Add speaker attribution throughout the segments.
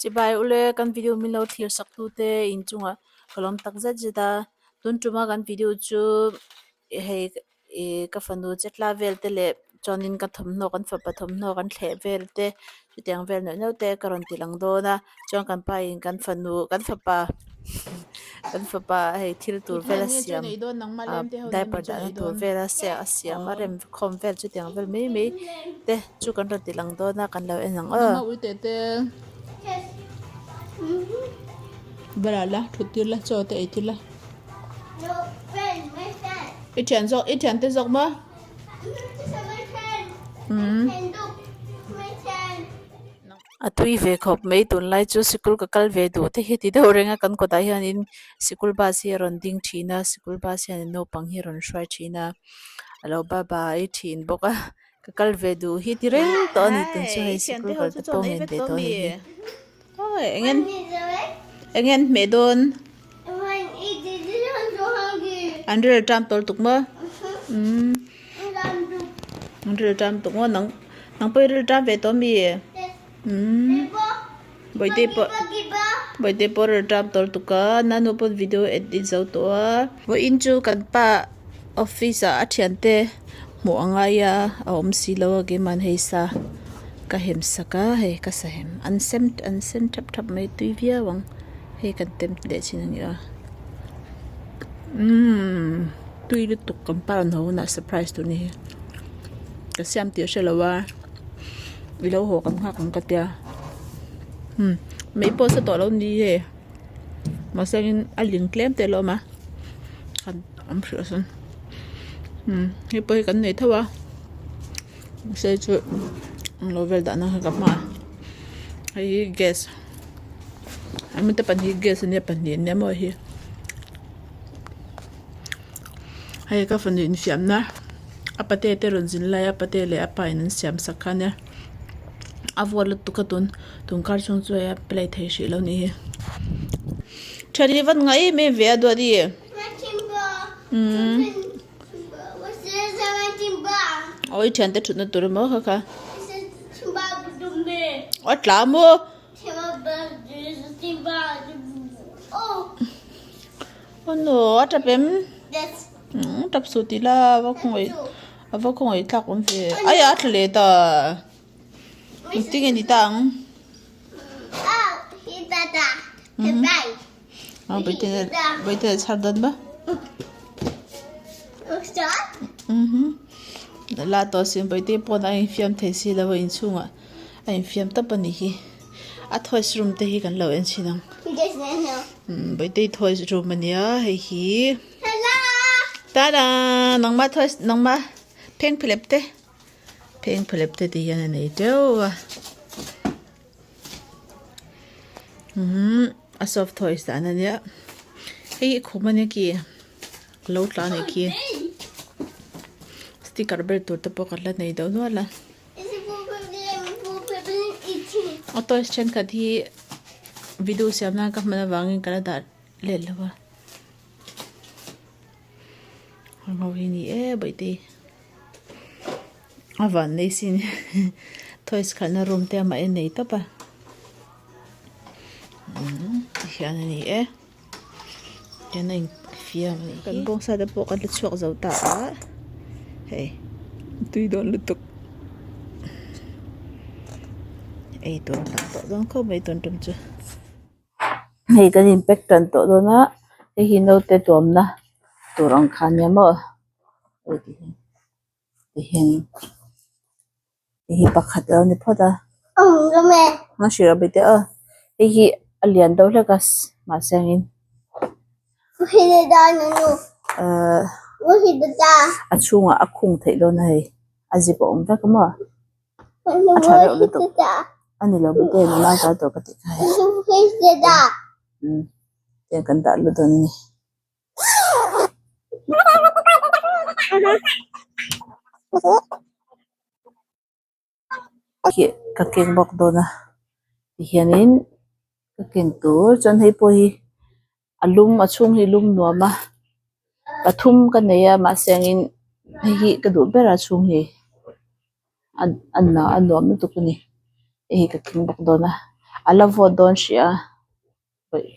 Speaker 1: Chibai ule kan video min lo thlir sak tu te inchungah ka lawm tak zet zet a tun tuma kan video chu hei ih ka fanu che tla vel te leh chuanin ka thawmhnaw kan fapa thawmhnaw kan thleh vel te chutiang vel neuh neuh te ka rawn ti lang dawn a chuan kan pa in kan fanu kan fapa kan fapa hei thil tur vel a siam ah diaper dahna tur vel a siam a rem khawm vel chutiang vel mai mai te chu kan rawn ti lang dawn a kan lo en ang aw.
Speaker 2: I thian zawk i thian te zawk maw umm
Speaker 1: a tui ve khawp mai tunlai chu sikul ka kal ve duh te hi ti deuh reng a kan kawtah hianin sikul bus hi a rawn ding thin a sikul bus hianin naupang hi a rawn hruai thin a a lo bye bye thin bawk a ka kal ve duh hi ti reng tawh a ni tun chu hei sikul kal te pawh ngen ve tawh a ni hi.
Speaker 2: Oi eng eng an hmeh dawn an ril ṭam tawl tuk maw umm an ril ṭam tuk maw nang nang pawh i ril ṭam ve tawh ami umm bawihte pawh bawihte pawh ril ṭam tawl tuk a nanu pawn video edit zo tawh a vawiin chu kan pa office ah a thiante hmuh a ngai a a awm si lo a keimah hei sa ka hem sak a hei ka sa hem an sem an sem thap thap mai tui viau ang hei kan tem leh chin a ni a umm tui lutuk kan pa rawn haw hunah surprise tur a ni hi ka siam tih a hre lo a i lo haw kan nghak ang ka tia umm mei pawh a sa tawh lo ni hei mahse in a ling tlem te a la awm a kan awm hrih asin umm hei pawh hi kan nei tho a mahse chu englo vel dahna kha ka hma a hei hi gas a mi te pahnih gas ania pahnih ania maw hi hei ka fanu infiamna a pate te rawn zin lai a pate leh a pa in an siam sak kha ania a vual lutuk a tun tun kar chhung chu hei a play thei hrih lo nih hi. Thani vat ngaih em em ve a duat i umm aw i thiante thutna tur emaw kha kha a tla maw aw no a tap em umm tap suh tih la a va khawngaih a va khawngaih thlak awm ve aiah a tla leh ta engtin nge ni ta ang. Bawihte chhar dawn ba la tawh sin bawihte pawn a infiam thei si lo a inchhungah a infiam tawp a nih hi a toys room te hi kan lo en chhin ang bawihte toys room a nia hei hi tada nangma toys nangma phengphehlep te phengphehlep te ti hian a nei teuh a. Umm a soft toys dan a nia hei hi khum a nia ki lo tla a nih khi sticker ber tur te pawh kan la nei deuh nual a a toys thenkhat hi video siam nan ka hman avangin ka la dah let lo a ho hi ni e bawihte. A van nei sin toys khalhna room te amah en nei tawp a umm tihian a ni e tihian a infiam a nih hi
Speaker 1: kan bawngsa te pawh kan la chhuak zo ta a hei tui dawn lutuk ei tur a tam tawh dawn khawp mai tun tum chu hei kan in pack tan tawh dawn a hei hi naute tuamna tur ang kha ania maw. Tihian hei hi pakhat alo ni phawt a a hrilh a bete a hei hi a lian deuh hlek a mahse angin ahh a chhungah a khung theih dawn a hei a zip a awm vek a maw a tha reuh lutuk a ni lo bete nula kal tawh ka tih kha hei tiang kan dah lut dawn a ni. Khi ka keng bawk dawn a tihianin ka keng tur chuan hei pawh hi a lum a chhung hi lum nuam a pathum ka nei a mahse angin hei hi ka duh ber a chhung hi a a nuam lutuk a ni hei hi ka keng bawk dawn a. A la vawt dawn hrih a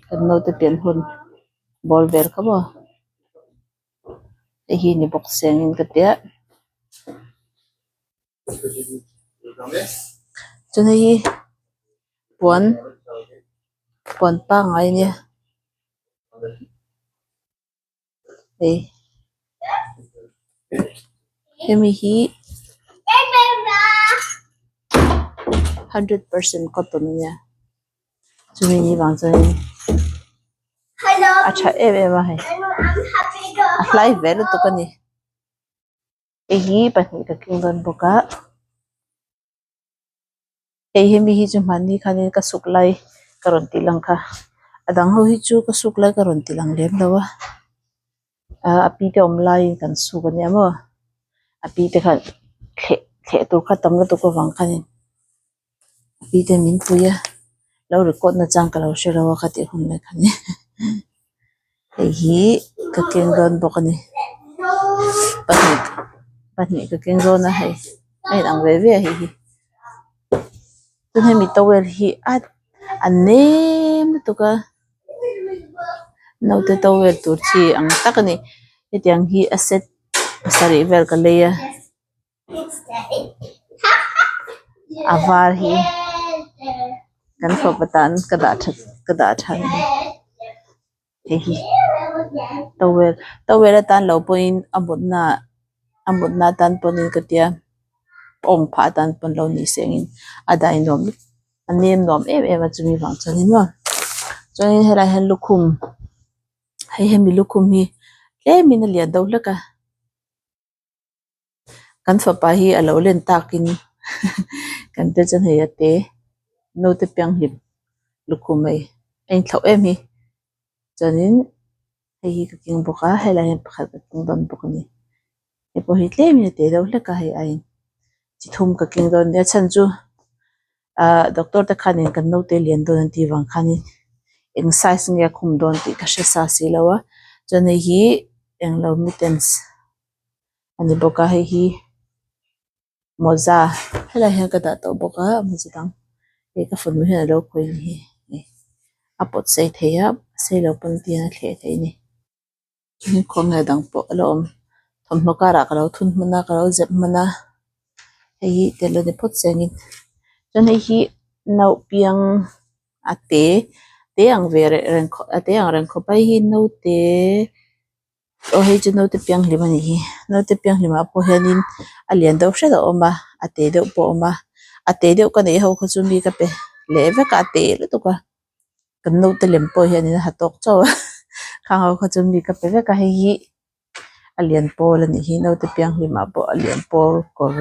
Speaker 1: kan naute pian hun bawr vel kha maw hei hi ni bawk sengin ka tia chuan hei hi puan puan pangngai a nia hei hemi hi 100% cotton a nia chumi ni vang chuanin a tha em em a hei a hlai ve lutuk a ni hei hi pahnih ka keng dawn bawk a hei hemi hi chu hmanni khanin ka suk lai ka rawn tih lang kha a dang ho hi chu ka suk lai ka rawn ti lang lem lo a ah a pi te awm laiin kan suk a nia maw a pi te khan thleh thleh tur kha tam lutuk avang khanin a pi te min pui a lo record na chang ka lo hre lo a khatih hun lai khan hei hi ka keng dawn bawk a ni pahnih pahnih ka keng dawn a hei a inang ve ve a hei hi chuan hemi towel hi a a nem lutuk a naute towel tur chi ang tak a ni hetiang hi a set pasarih vel ka lei a. A var hi kan fapa tan ka dah that ka dah tha a ni hei hi towel towel atan lo pawhin a mutna a mutna atan pawhin ka tia awm phah atan pawn lo ni sengin a dai nuam a nem nuam em em a chumi vang chuanin maw chuanin helaiah hian lukhum hei hemi lukhum hi tlemin a lian deuh hlek a. Kan fapa hi a lo len takin kan te chuan hei a te naute pianghlim lukhum hei a inthlauh em hi chuanin hei hi ka keng bawk a helai hian pakhat ka keng dawn bawk a ni hei pawh hi tlemin a te deuh hlek a hei aiin chi thum ka keng dawn a nia chhan chu ahh doctor te khanin kan naute lian dawn an tih vang khanin eng size nge a khum dawn tih ka hre sa si lo a chuan hei hi englo mittens. A ni bawk a hei hi mawza helaiah hian ka dah tawh bawk a mawza dang hei ka fanu hian alo khawih a ni hi a pawt sei thei a sei lo pawn ti hian a thleh thei a ni khawnge dang pawh a la awm thawmhnaw karah ka lo thun hman a ka lo zep hman a hei hi tel a ni phawt chiangin chuan hei hi naupiang a te te ang ve reng khawp a te ang reng khawp a hei hi naute. Aw hei chu naute pianghlim a nih hi naute pianghlim ah pawh hianin a lian deuh hret a awm a a te deuh pawh a awm a a te deuh ka neih ho kha chu mi ka pe leh vek a a te lutuk a kan naute lem pawh hianin a ha tawk chauh a khang ho kha chu mi ka pe vek a hei hi a lian pawl a nih hi naute pianghlim ah pawh a lian pawl kawr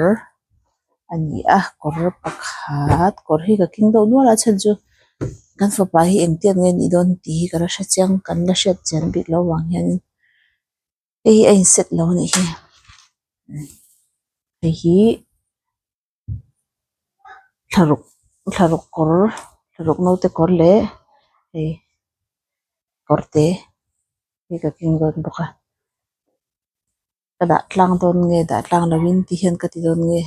Speaker 1: a ni a kawr pakhat kawr hi ka keng deuh nual a chhan chu kan fapa hi engtiang nge anih dawn tih hi ka la hre chiang kan la hriat chian bik loh vang hianin hei hi a in set lo a nih hi hei hi thlaruk thlaruk kawr thlaruk naute kawr leh hei kawr te hi ka keng dawn bawk a. Ka dah tlang dawn nge dah tlang lo in ti hian ka ti dawn nge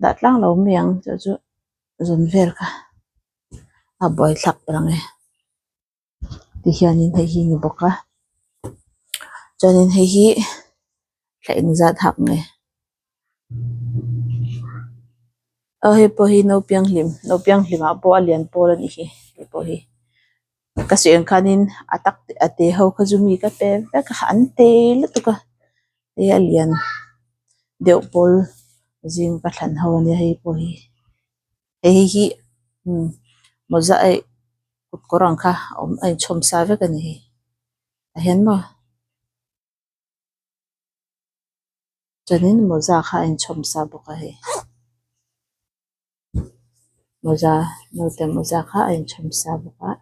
Speaker 1: dah tlang lo mai ang chu chu zun vel kha a buai thlak palh ang e ti hianin hei hi ni bawk a chuanin hei hi thla engzat hak nge aw hei pawh hi naupianghlim naupianghlimah pawh a lian pawl a nih hi hei pawh hi. Ka sawi ang khanin a tak a te ho kha chu mi ka pe vek a an te lutuk a hei a lian deuh pawl zing ka thlan ho ania hei pawh hi hei hei hi umm mawza aih kut kawr ang kha a awm a inchhawm sa vek a ni hei tah hian maw. Chuanin mawza kha a inchhawm sa bawk a hei. Mawza naute mawza kha a inchhawm sa bawk a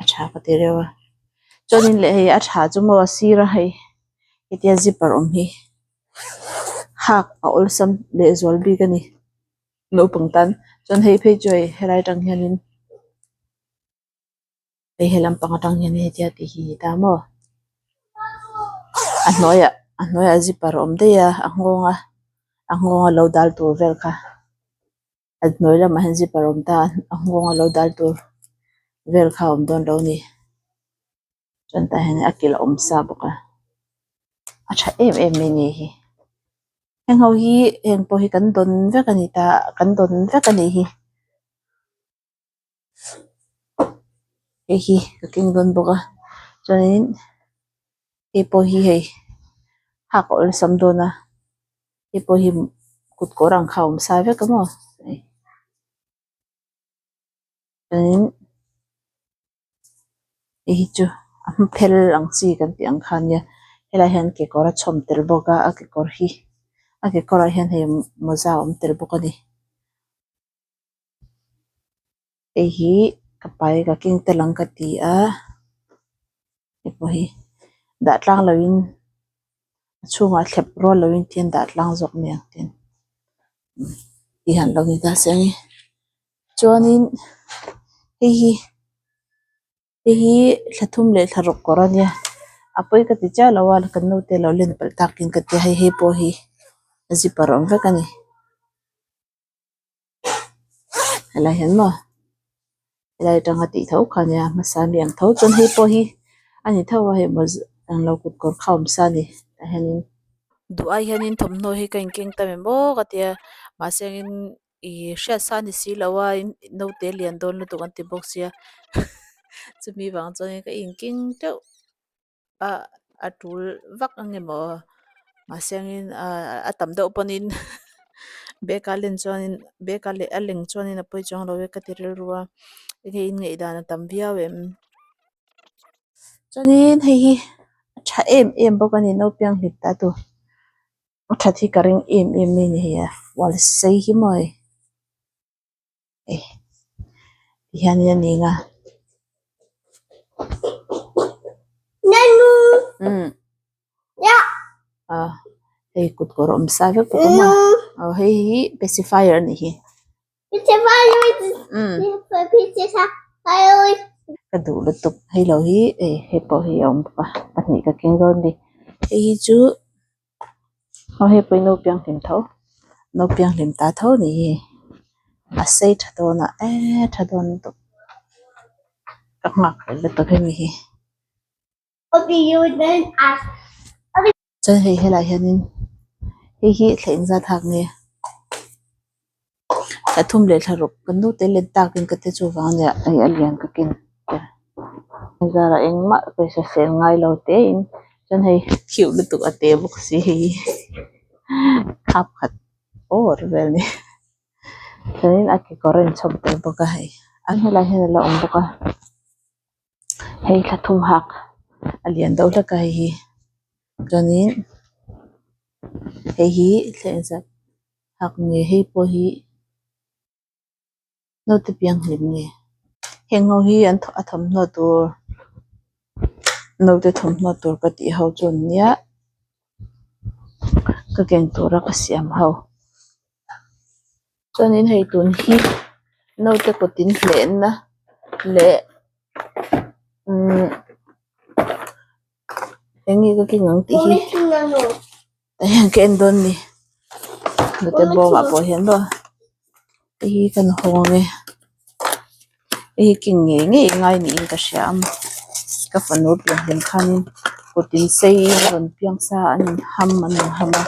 Speaker 1: a tha ka ti reuh a chuanin leh hei a tha chu maw a sir a hei hetia zipper awm hi hak a awlsam leh zual bik a ni naupang tan chuan hei phei chu hei helai atang hianin hei he lampang atang hian hetia tih hi ni ta maw a hnuaiah a hnuaiah zipper a awm daih a a nghawng a a nghawng a lo dal tur vel kha. A hnuai lamah hian zipper a awm ta a a nghawng a lo dal tur vel kha a awm dawn lo a ni chuan tah hian a kilh a awm sa bawk a a tha em em mai a ni hi heng ho hi heng pawh hi kan dawn vek a ni ta kan dawn vek a nih hi. Hei hi ka keng dawn bawk a chuanin hei pawh hi hei hak a awlsam dawn a hei pawh hi kut kawr ang kha a awm sa vek a maw hei chuanin hei hi chu a hma phel ang chi kan tih ang kha ania helaiah hian kekawr a chhawm tel bawk a a kekawr hi a kekawr ah hian hei mawza a awm tel bawk a ni. Hei hi ka pai ka keng tel ang ka ti a hei pawh hi dah tlang lo in a chhungah thlep rual lo in tihian dah tlang zawk mai ang tin tih han lo ni ta se ang e chuanin hei hi hei hi thla thum leh thla ruk kawr a nia a pawi ka ti chiah lo a kan naute lo len palh takin ka ti a hei hei pawh hi zipper a awm vek a ni. Helai hian maw helai atanga tih tho kha ania hmasa mi ang tho chuan hei pawh hi a ni tho a hei mawza englo kut kawr kha awm sa a ni tah hianin duh ai hianin thawmhnaw hi ka inkeng ta em aw ka tia mahse engin ih hriat sa a ni si lo a naute lian dawn lutuk an ti bawk sia chumi vang chuanin ka inkeng teuh. A a tul vak ang em aw mahse angin a tam deuh pawhin bag a len chuanin bag a leh a leng chuanin a pawi chuang lo e ka ti rilru a enge in ngaihdan a tam viau em chuanin hei hi a tha em em bawk a ni naupang hlip ta tur a that hi ka ring em em mai a ni hei a fual sei hi maw hei. Ti hian a ni nga ah hei kut kawr awm sa vek bawk a maw aw hei hi pacifier a nih hi ka duh lutuk hei lo hi hei pawh hi a awm bawk a pahnih ka keng dawn a ni hei hi chu. Aw hei pawh hi naupiang hlim tho naupiang hlim ta tho a ni hi a sei tha dawn a eee tha dawn lutuk ka nghak hlel lutuk hemi hi chuan hei helaiah hianin hei hi thla engzat hak nge thla thum leh thla ruk kan naute let takin ka ti chuvang ania hei a lian ka ken tel zarah engmah pawisa sel ngai lo te in chuan hei cute lutuk a te bawk si hei khap khat awr vel a ni chuanin a kekawr a inchhawp tel bawk a hei a helai hian a la awm bawk a hei thla thum hak a lian deuh hlek a hei hi chuanin hei hi thla engzat. Hak nge hei pawh hi naute piang hlim nge heng ho hi an a thawmhnaw tur naute thawmhnaw tur ka tih ho chu an nia ka ken tura ka siam ho chuanin hei tun hi naute kut in hlehna leh umm eng nge ka keng ang tih hi. Tah hian ka en dawn ni hnute bawmah pawh hian maw hei hi kan hawng ang e hei hi keng ngei ngei ngai niin ka hria a ka fanu pian hlim khanin kut in sei a rawn piang sa a an in ham an in ham a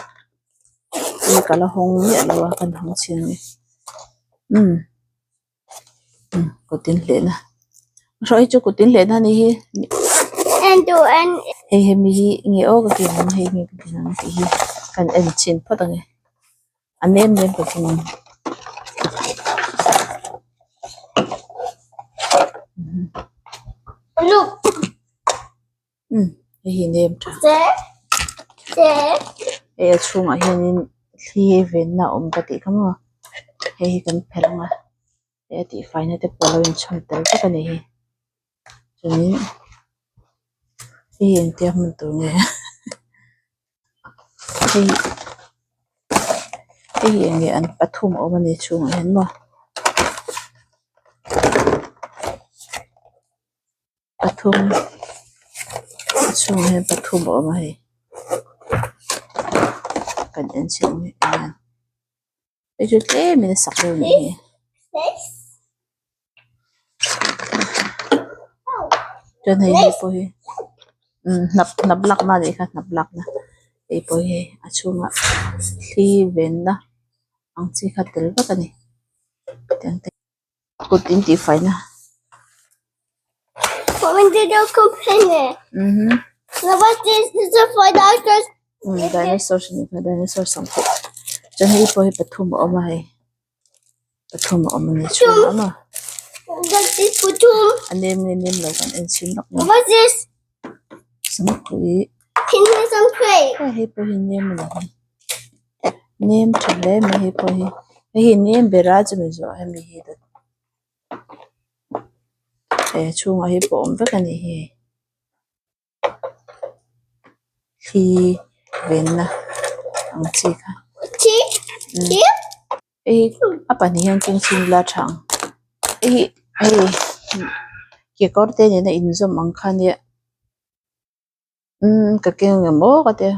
Speaker 1: hei ka la hawng miah lo a kan hawng chhin ang e umm. Kut in hleh na hruai chu kut in hleh na anih hi hei hemi hi nge aw ka keng ang hei nge ka keng ang tih hi kan en chhin phawt ang e a nem nem ka keng ang hei hi nem tha hei a chhungah hianin thli venna a awm ka tih kha maw hei hi kan phelh ang a hei a tihfaina te pawh a lo inchhawm tel vek a ni hi chuanin hei hi engtia hman tur nge hei hei hi eng nge an pathum a awm a ni chhungah hian maw. Pathum a chhungah hian pathum a awm a hei kan en chhin ang hian hei chu tlemin a sak deuh a nih hi. Chuan hei hei pawh hi umm hnap hnap lakna a nih kha hnap lakna hei pawh hi a chhungah thli venna ang chi kha tel vek a ni tiang te kut in tih faina. Dinosaur a nih kha dinosaur sam pawh chuan hei pawh hi pathum a awm a hei. Pathum a awm a ni chhungah maw a nem nge nem lo kan en chhin lawk mai samkhuih hei pawh hi nem a ni nem tha hle mai hei pawh hi hei hi nem ber a chumi zawh hemi hi he chhungah hi pawh a awm vek a nih hi. Thli venna ang chi kha hei a pahnih hian kawng chhung ila tha ang hei hi hei kekawr te nena inzawm ang kha nia umm ka keng ang maw ka tia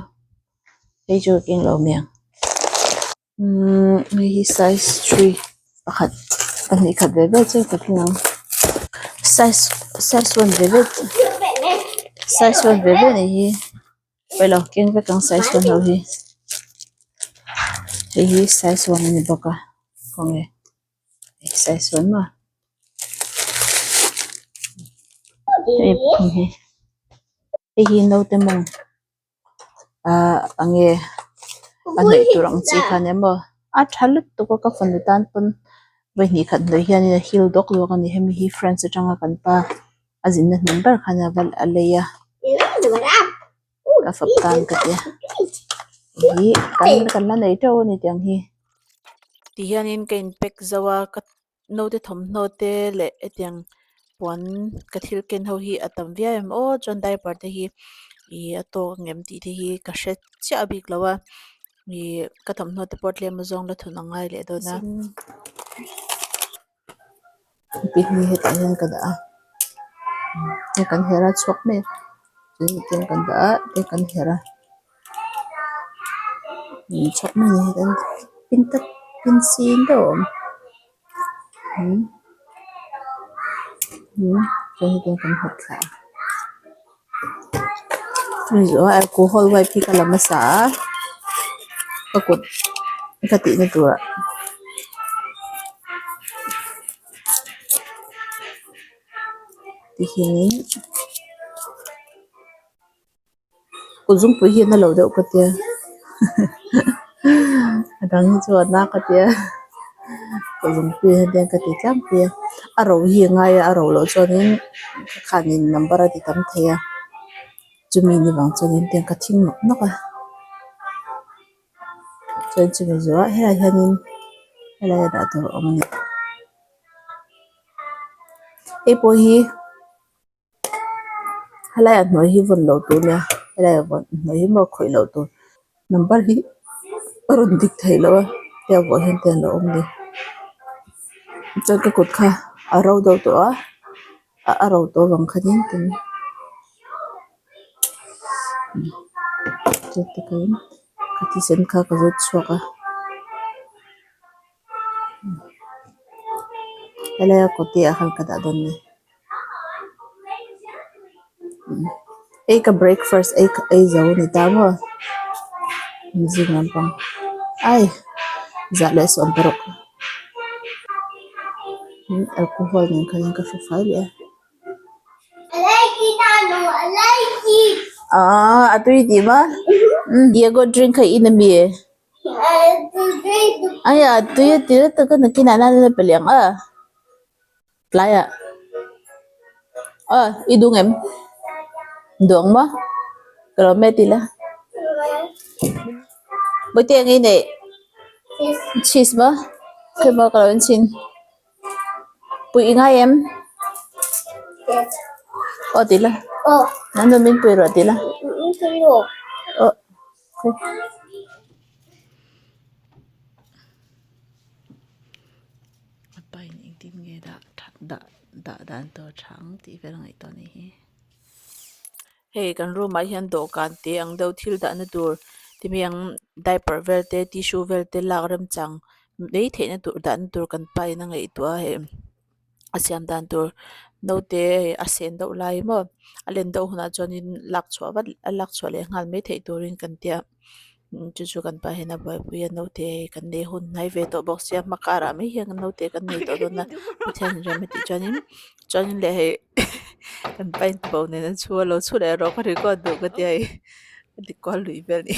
Speaker 1: hei chu ka keng lo mai ang umm hei hi size three pakhat pahnih khat ve ve chu ka keng ang size size one ve ve size one ve ve a nih hi pawilo keng vek ang size one ho hi hei hi size one a ni bawk a khawnge size one maw hei hi hei hi naute mawng. Ahh enge a hnaih tur ang chi kha nia maw a tha lutuk a ka fanu tan pawn vawi hnih khat hnuai hianin a hil dawk dawk a ni hemi hi France atanga kan pa a zinna hnung ber khan a va a lei a ka fap tan ka tia ih kan kan la nei teuh a ni tiang hi. Ti hianin ka in pack zo a ka naute thawmhnaw te leh hetiang puan ka thil ken ho hi a tam viau em aw chuan diaper te hi ih a tawk ang em tih te hi ka hre chiah bik lo a ih ka thawmhnaw te pawh tlem azawng la thun a ngai leh dawn a pihni hetah hian ka dah a hei kan herh a chhuak mek chuan hetiang kan dah a hei kan herh a chhuak mai a ni hei pin tak pin sin deuh a awm chuan hetiang kan hawp thla a chumi zawh ah alcohol wipe hi ka la hmasa a ka kut ka tihna turah. Tihianin kut zungpui hi a na lo deuh ka tia a dang hi chu a na ka tia kut zungpui ah hian ka ti tlangpui a a ro hi a ngai a a ro loh chuanin ka khanin number a ti tam thei a chumi ni vang chuanin tiang ka thing nawk nawk a chuan chumi zawhah helaiah hianin helaiah dah tur a awm a ni hei pawh hi. Helai a hnuai hi vawn loh tur nia helai a vawn hnuai hi maw khawih loh tur number hi a rawn dik thei lo a hei a vuah hian te an lo awm a ni chuan ka kut kha a ro deuh tawh a a ro tawh avang khanin tin ka thisen kha ka zawt chhuak a. Helai a kawte ah khan ka dah dawn a ni. Hei ka breakfast ei ei zo a ni ta maw zing lampang ai zah leh 16 alcohol nen khan ka hre fai leh a. Aaa a tui tih maw Diego drink kha i in ami? Aya tui a ti lutuk a nakinah nan a pe leh ang a tlaiah aw i duh ngem duh ang maw ka lo met ila bawihte eng i neih cheese maw khawi maw ka lo en chhin puih i ngai em aw ti la nang chuan min pui rawh ti la aw. A pain engtin nge dah that dah dah dan tur tha ang tih vel ngaihtuah a nih hi. Hei kan room ah hian dawhkan te ang deuh thil dahna tur ti mai ang diaper vel te tissue vel te lak remchang. mai theihna tur dahna tur kan pa in a ngaihtuah a hei a siam dan tur naute hei a sen deuh lai maw a len deuh hunah chuanin lak chhuah vat a lak chhuah leh nghal mai theih turin kan tia chu chu kan pa hian a buaipui a naute hei kan nei hun hnai ve tawh bawk sia hma karah mai hian naute kan nei tawh dawn a Pathian in rem a tih chuanin chuanin leh hei kan pa in tuboh nen an chhu a lo chhu leh rawh ka record duh ka tia hei a ti kual lui vel a ni.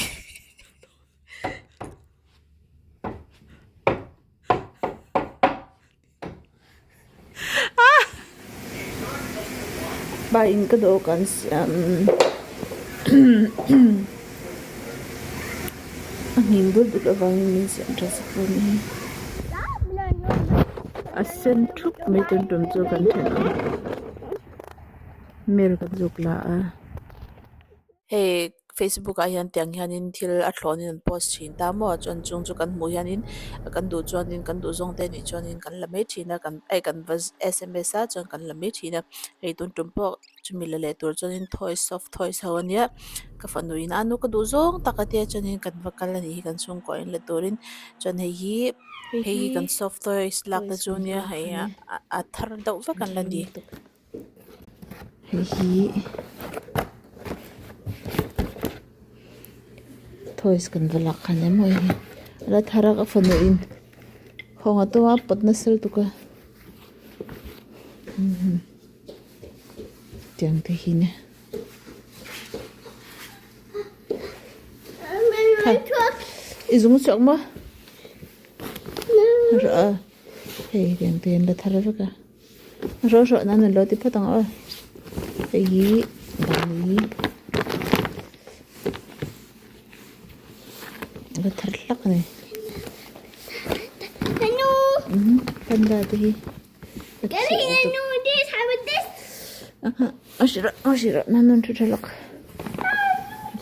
Speaker 1: Pa in ka dawhkan siam a hnim dut dut avangin min siam tha sak a ni a sen thup mai tum tum chu kan thenawm mel kan zuk la a. Hei facebook ah hian tiang hianin thil a thlawnin an post thin ta maw chuan chung chu kan hmuh hianin kan duh chuanin kan duh zawng te anih chuanin kan la mai thin a kan eh kan va sms a chuan kan la mai thin a hei tun tum pawh chumi la leh tur chuanin toys soft toys ho ania ka fanu in a nu ka duh zawng tak a tia chuanin kan va kal anih hi kan chhungkaw in la turin chuan hei hi hei hi kan soft toys lak te chu nia hei a thar deuh vek an la ni.
Speaker 2: Hei hi toys kan va lak khan emaw hei hi a la thar a ka fanu in hawng a tum a pawt nasa lutuk a tiang te hi nia i zung chhuak maw rawh a hei tiang te an la thar vek a. Rawh rawh nan an lo ti phawt ang aw hei hi bang a la thar hlak a ni panda te hi a hrilh a hrilh nan an thu tha lawk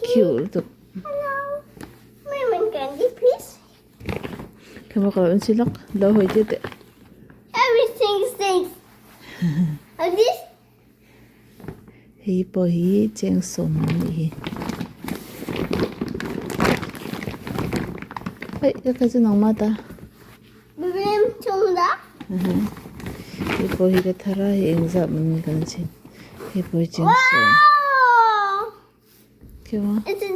Speaker 2: cute lutuk. Kema ka in silak lo hoi te te.
Speaker 3: Everything stinks. And this?
Speaker 2: Hei pawh hi cheng sawm an nih hi. Hei ka kha chu nangmah ta.
Speaker 3: Bim chung da.
Speaker 2: Hei pawh hi ka thar a hei engzat man nge kan chhin. Hei pawh hi cheng sawm. Kema.
Speaker 3: It's a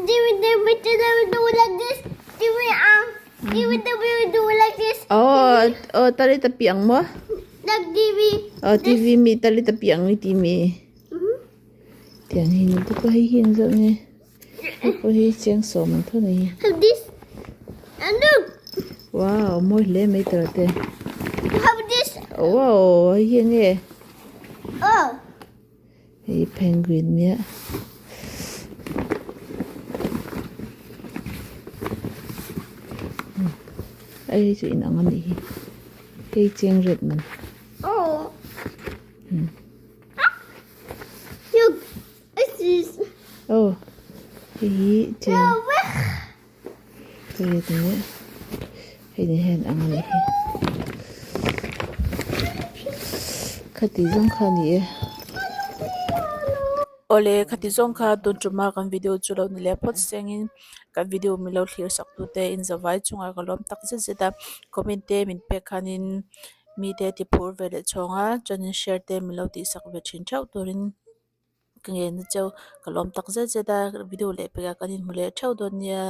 Speaker 3: do like this. TV ang. TV do like this.
Speaker 2: Oh, oh, tali tapi ang mo?
Speaker 3: Like TV.
Speaker 2: Oh, TV mi tali tapi ang mi TV. Tiang hi ni tu ko hei hian zo nge. Ko hi chiang so man tho ni.
Speaker 3: Have this. And look.
Speaker 2: Wow, moi le mai tra te.
Speaker 3: Have this.
Speaker 2: Wow, hei hian nge.
Speaker 3: Oh.
Speaker 2: Hei penguin nia hei chu inang a nih hi hei cheng ret man aw hei hi cheng ret nia hei ni hian ang a nih hi khati zawng kha a ni e.
Speaker 1: Awle khati zawng kha tun tuma kan video chu lo ni leh phawt sengin kan video min lo thlir sak tu te in zavai chungah ka lawm tak zet zet a comment te min pek khanin mite ti phur ve leh chhawng a chuanin share te min lo tih sak ve thin theuh turin. Ka ngen na cheu ka lawm tak zet zet a video leh pekah kan inhmu leh theuh dawn nia.